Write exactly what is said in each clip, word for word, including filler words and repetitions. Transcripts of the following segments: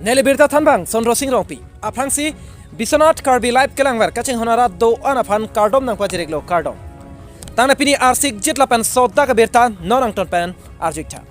Neli birta thanbang Sondro Sing Rongpi. Aphrangsi Biswanath Karbi Live kelangver kachinghon arat do-an aphan kardom nangpajir-iklo, kardom. Tangte pini arsik jit lapen sodak abirta non angton pen arju-iktha.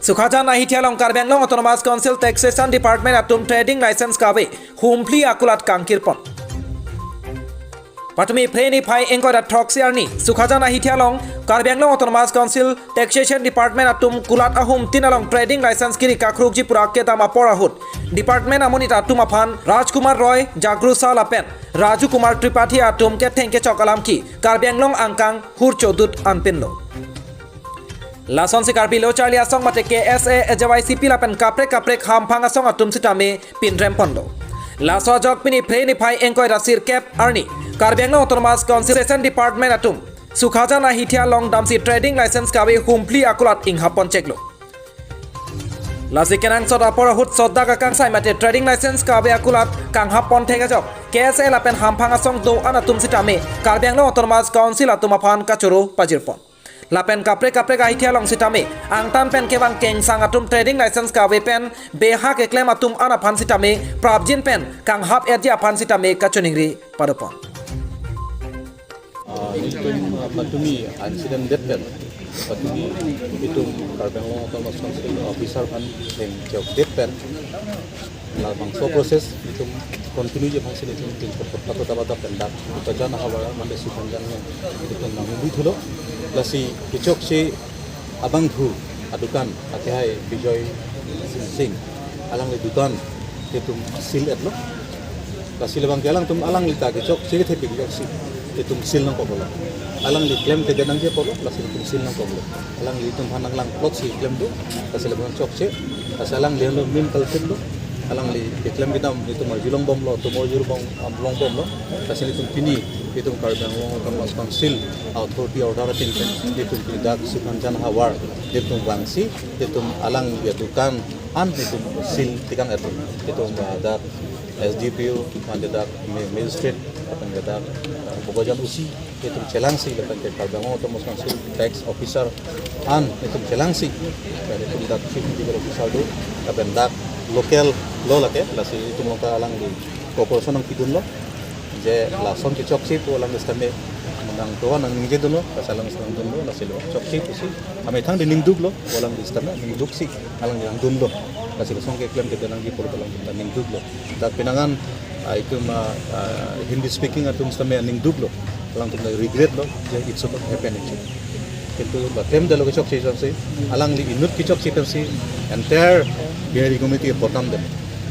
Sukhajan ahithi along Karbi Anglong Autonomous Council Taxation Department atum trading license kave humphli akulat kangkirpon. Patumi Phre niphai ingkoi ra throksi arni Sukhajan ahithi along Karbi Anglong Autonomous Council Taxation Department atum kulat ahum tin along trading license kiri kakrukji pura kedam apor ahut department amonit atum aphan Rajkumar Roy, Jagru Shah lapen Raju Kumar Tripathi atum ketheng kechok alam ke Karbi Anglong angkang hur chodut anpinlo. Lasonsi Karbi Lo Charli Asong mate K S A, J Y C P lapen kaprek kaprek hamphang asong atum sitame pinremponlo. Laso ajok pini Phre niphai ingkoi ra sirkep arni Karbi Anglong Autonomous Council Taxation Department atum Sukhajan ahithi along damsi trading license kave humphli akulat inghappon cheklo. Lasi kenangsot apor ahut sodak akangsai mate trading license kave akulat kanghapponthek ajok K S A lapen hamphang asong do-an atum sitame Karbi Anglong Autonomous Council atum aphan kachoro pajirpon. Lapen kaprek kaprek ahithi along sitame angtan pen kevang kengsang atum trading license kave pen beha keklem atum an aphan sitame prapjin pen kanghap-etji aphan sitame kachiningri padopon. Ah, itum, ah, patumi incident det pen, patumi itum Karbi Anglong Autonomous Council officer aphan theng chok det pen, labangso process itum continue-ji aphansi itum tin kotha kotha pen dak Sukhajan ahavar mane Sukhajan itum nangmubithulo. Lasi kechokche abangphu adukan akehai Bijoy Sing, alangli dukan itum seal-etlo. Lasi labang ke alangtum alangli ta kechokche kethepik kechokche itum seal nangkoklo. Alangli claim kedet nangji apotlo, lasi itum seal nangkoklo. Alangli itum aphan nanglang plot si claim do, lasi labang chokche, lasi alangli henlo main culprit lo. Alangli keklem kedam itum arjulongbomlo, itum arjulongbom, am, longbomlo. Lasi itum pini itum Karbi Anglong Autonomous Council authority order ateng pen itum pini dak Sukhajan ahavar itum vangsi itum alangli adukan an itum seal tekang-etlo. Itum, ah, dak S D P O, mane dak ma-, magistrate, lapen dak, ah, Bokajan O C, itum chelangsi lapen ke Karbi Anglong Autonomous Council tax officer an itum chelangsi, lapen itum dak chief medical officer do, lapen dak local lo lake, lasi itum along ta alangli cooperation nangpidunlo. Je lason kechokche pu alangli sitame nangdo nangningjedunlo, lasi alangli sitame nangdunlo, lasi lo chokche pusi amethang de ningduklo, alangli sitame ningduksi alangli nangdunlo. Lasi lason keklem kedet nangji pulote alangtum ta ningduklo. Dak pinangan, ah, itum, ah, ah, Hindi speaking atum sitame ningduklo. Alangtum ta regret-lo, je it should not happen actually. Kintu laklem detlo kechokche jongsi, alangli inut kechokche pensi entire Bihari community bodnam det.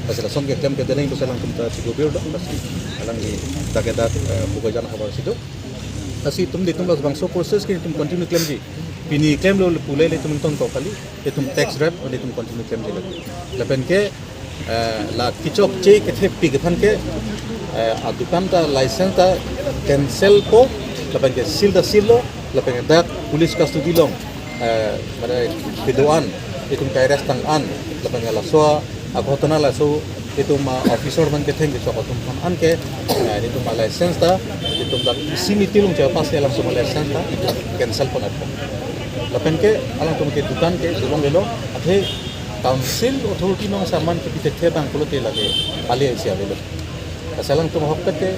Lasi lason keklem kedet nangji pusi alangtum ta chikobirlo, lasi alangli dak ke dak, eh, Bokajan ahavar si do. Lasi itum de itum labangso process ke itum continue klemji. Pini klemlo pule le itum tongkok kali, itum tax rep, itum continue klemji lagi. Lapen ke, eh, la kechokche kethepik aphan ke, eh, adukan ta license ta cancel-po, lapen ke seal ta seal-lo, lapen ke dak police custody along, eh, mane kedo-an, itum ke-arrest tang-an, lapen ke laso aghotona laso itum, ah, officer aphan ketheng kechok atum aphan anke, eh, itum a-license ta, itum dak isi meeting along chepass-i alangtum a-license ta cancel-pon-etpo. Lapen ke alangtum ke dukan ke dolonglelo, athe council authority alongsi aman kepi thekthe abang pulote lake ali isi avelo. Lasi alangtum ahokpet ke,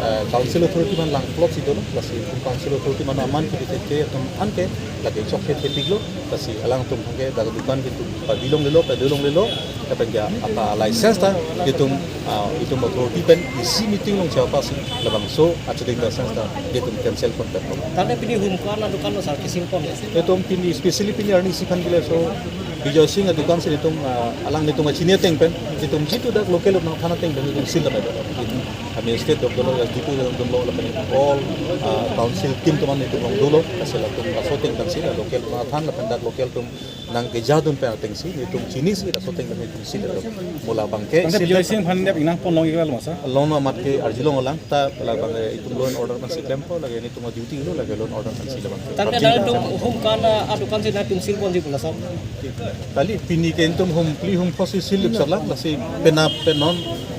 eh, council authority aphan lang plot si dolo, lasi itum council authority aphan aman kepi thekthe atum anke lake chokche thepiklo, lasi alangtum aphan ke dak dukan ke itum padilonglelo, padilonglelo, lapen ke apa license ta itum, ah, itum authority pen isi meeting along chepass-i labangso a-trading license ta itum cancel-pon-etpo. Tangte pini hum ko-an adukan lo sir, kisim pon? Itum pini specially pini arni isi aphan ke laso Bijoy Sing adukan si itum, ah, alanglitum kachini ateng pen, itum jitu dak local nangthan ateng pen itum seal damai dolo. Itum kami state dok dolo, S D P dok dolo, lapen all, ah, council team atum an itum along dolo, lasi latum laso ateng pensi, la local nangthan, lapen dak local atum nangkejadun pen atengsi, itum chinisi, laso ateng pen itum seal dolo. Mo labang ke, Tangte seal Bijoy dolo. Sing aphan nep ingnangpon long-iklo ma sir? Long amat ke arjulong alang, ta labang, eh, itum law and order pensi klempo, lake itum duty lo, lake law and order pensi labang. Tangte nangtum hum ko-an adukan si nangtum seal ponji pu na sir? Kali pini ke itum humphli humphonsi seal-ip sarlang, lasi penap penon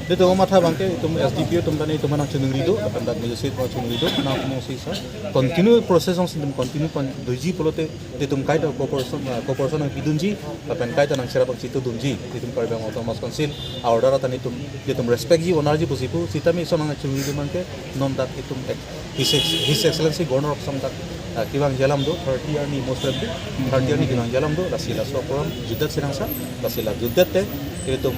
Dei, to matha abangke itum S D P O atum tani itum nangchiningri do, lapen dak magistrate aphan chiningri do, nangtum si sa continue process along si itum continue pon doji pulote itum kaita cooperation, ah, cooperation nangpidunji, lapen kaita nangcherap nangchitudunji, itum Karbi Anglong Autonomous Council a-order tani itum, itum respect ji, honor ji pusi pu, sitame isom nangchiningri do abangke non dak itum ek-, His Ex-, His Excellency Governor of Assam dak, ah, kevangji alam do, thirty arni most probably, thirty arni kevangji alam do, lasi laso program jutdet si nangsak, lasi la jutdet te, itum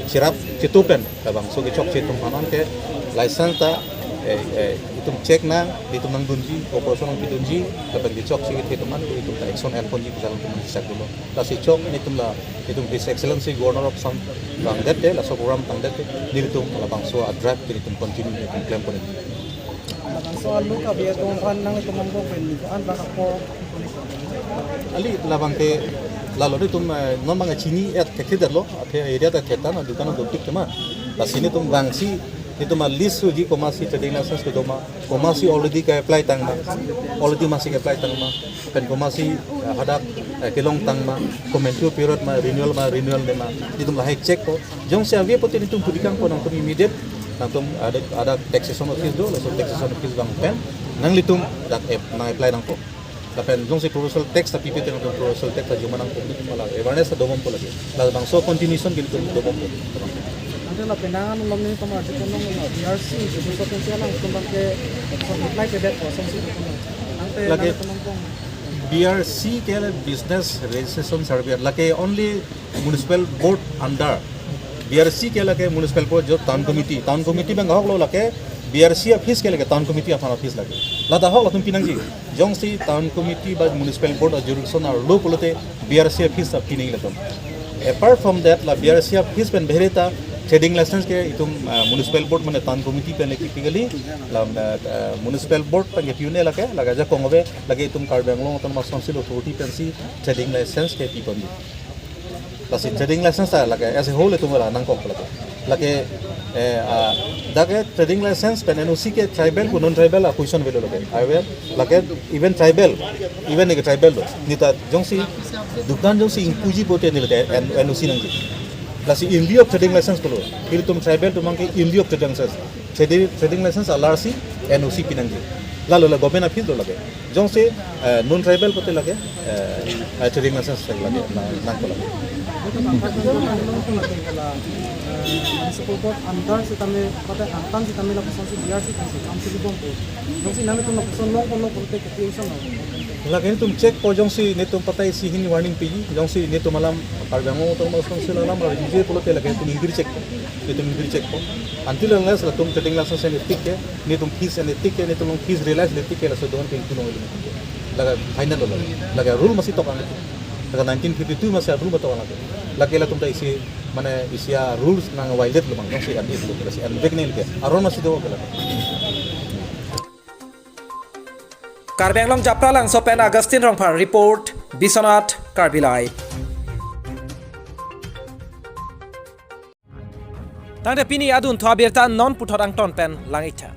cherap chitu pen, labangso kechokche atum aphan ke license ta, eh, eh, itum check nang, itum nangdunji, cooperation nangpidunji, lapen kechokche kethe atum aphan, itum ta action en ponji pu jalan itum nangsak dolo. Lasi chok nelitum la, itum His Excellency Governor of Assam vangdet te, laso program tangdet te, nelitum labangso a-drive nelitum continue nelitum klem pon. Labangso along kave atum aphan nanglitum angbong pen ni an bang apor. Ali labangke lalo nelitum, eh, non abang chini et thekthe detlo, athe area ta thektang, dukan dopik tema. Lasi nelitum vangsi, nelitum a-list suji komatsi trading license kedo ma, komatsi already ke-apply tang ma, already masi ke-apply tang ma, pen komatsi, eh, hadak, eh, kelong tang ma, komantu period ma, renewal ma, renewal ne ma, nelitum lahai check po. Jongsi ave pulote nelitum pudikang po nangtum immediate, nangtum ada, ada taxation office do, laso taxation office abang pen nanglitum dak ap-, nang-apply nangpo. Lapen jongsi provincial tax ta pipe te nangtum provincial tax ta juma nangpo, nelitum la awareness ta dobom po lake. Labangso continuation ke nelitum dobom po. Ante la penang along nelitum article nong la B R C, judicial council along itum abangke action apply ke det kosong si itum. Ante lake nangtum angbong. B R C ke la Business Registration Service, lake only municipal board under. B R C ke lake municipal board jo town committee, town committee abang ahok lo lake B R C office ke lake town committee aphan office lake. Lata ahok latum pinangji. Jongsi town committee ba municipal board a-jurisdiction arlo pulote B R C office ta pinangji latum. Apart from that, la B R C office pen bahere ta trading license ke itum, ah, municipal board mane town committee pen le typically la, ah, ah, municipal board pen ke pi-un-e lake, lake ajakong ave, lake itum Karbi Anglong Autonomous Council authority pensi trading license ke piponji. Lasi trading license ta lake as a whole itum la nangkok lake. Lake, eh, ah, dak ke trading license pen N O C ke tribal pu non-tribal a-question avelo lake. Ave, lake even tribal, even ke tribal lo. Neta jongsi dukan jongsi ingpuji pulote neli lake N-, N O C nangji. Lasi in lieu of trading license pulo. Ilitum tribal atum abangke in lieu of trading license. Trading, trading license alar si N O C pinangji. Lalo la government office lo lake. Jongsi, eh, non-tribal pulote lake, eh, eh, trading license lake, na, nangkok lake. Municipal board under sitame, pada angtan sitame lapuson si B R C council, council bompo. Jongsi nangtum lapuson longpo, longpo te ke action lo. Lake nelitum check po jongsi nelitum patai si hini warning piji, jongsi nelitum alam Karbi Anglong Autonomous Council alam arjuje pulote lake nelitum ingkir check po. Nelitum ingkir check po. Until unless latum trading license en-e tik ke, nelitum fees en-e tik ke, nelitum along fees realize le tik ke, laso doan ke ingkir nong. Lake final lo. Lake rule masi tok ang. Lake nineteen fifty-two masi rule matok ang. Lake latum ta isi, mane isi a-rules nang-violate lo abang, jongsi en-e lo, jongsi en-e vek ne lake. Aron masi do ke lake. Karbi Anglong Japralangso pen Augustine Rongphar report, Biswanath Karbi Live. Tangte pini adun thu abirta non puthot angton pen lang-iktha.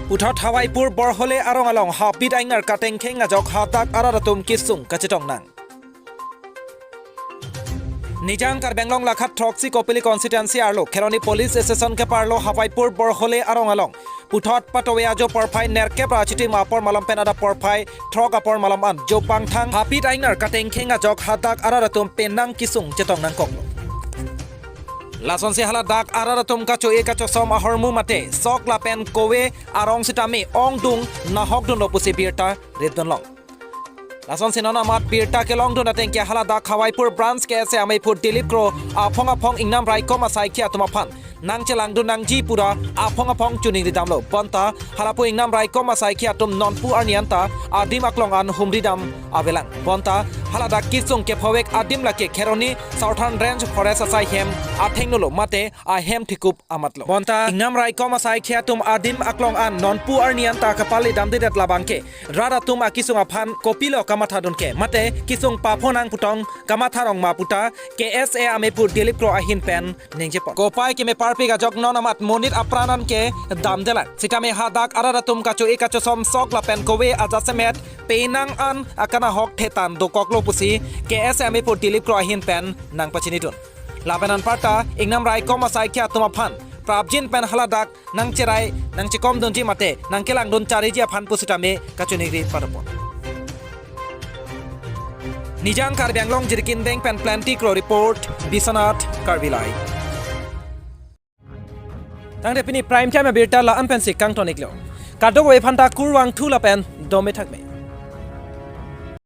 Puthot Hawaipur Borhole arong along hapit ingnar katengkheng ajok hadak arat atum kesung kachetong nang. Nijang Karbi Anglong lakhat throksi Kopili constituency arlo Kheroni police station keparlo Hawaipur Borhole arong along puthot patowe ajo porphai nerkep ra chitim apor malom pen adap porphai throk apor malom an jopangthang hapit ingnar katengkheng ajok hadak arat atum penang kesung chetong nangkoklo. Lasonsi haladak arat atum kacho-e kachosom ahormu mate sok lapen kove arong sitame ongdung nahokdunlo pusi birta ritdunlong. Lasonsi non amat birta kelongdun atengke haladak Hawaipur branch K S A ameiphu Dilip Kro aphong aphong ingnam raikom asaikhi atum aphan nangchelangdun nangji pura aphong aphong choningridamlo. Bonta halapu ingnam raikom asaikhi atum nonpu arni anta adim aklong an humridam avelang. Bonta haladak kesung kephovek adim lake Kheroni Southern Range Forest asai hem athengno lo mate ahem thikup amatlo. Bonta ingnam raikom asaikhi atum adim aklong an nonpu arni anta kapaledamdedet labangke rat atum akesung aphan kopilo kamathadun ke mate kesung paphonang putong kamatha rong ma puta K S A ameiphu Dilip Kro ahin pen ningjepon. Kopai keme parpik ajok non amat monit apran an ke damdelang. Sitame hadak arat atum kacho-e kachosom sok lapen kove ajasemet penang an akanahok thetan dokok pusi K S M A apor Dilip Kro ahin pen nangpachinidun. Lapen anparta ingnam raikom asaikhi atum aphan prapjin pen haladak nangcherai nangchekom dunji mate nangkelangdun chariji aphan pusitame kachiningri padopon. Nijang Karbi Anglong Jirikindeng pen Plenty Kro report, Biswanath Karbi Live. Tangte pini Prime Time abirta la-an pensi kangton-iklo. Kadokave aphanta kurvangthu lapen dome thakme.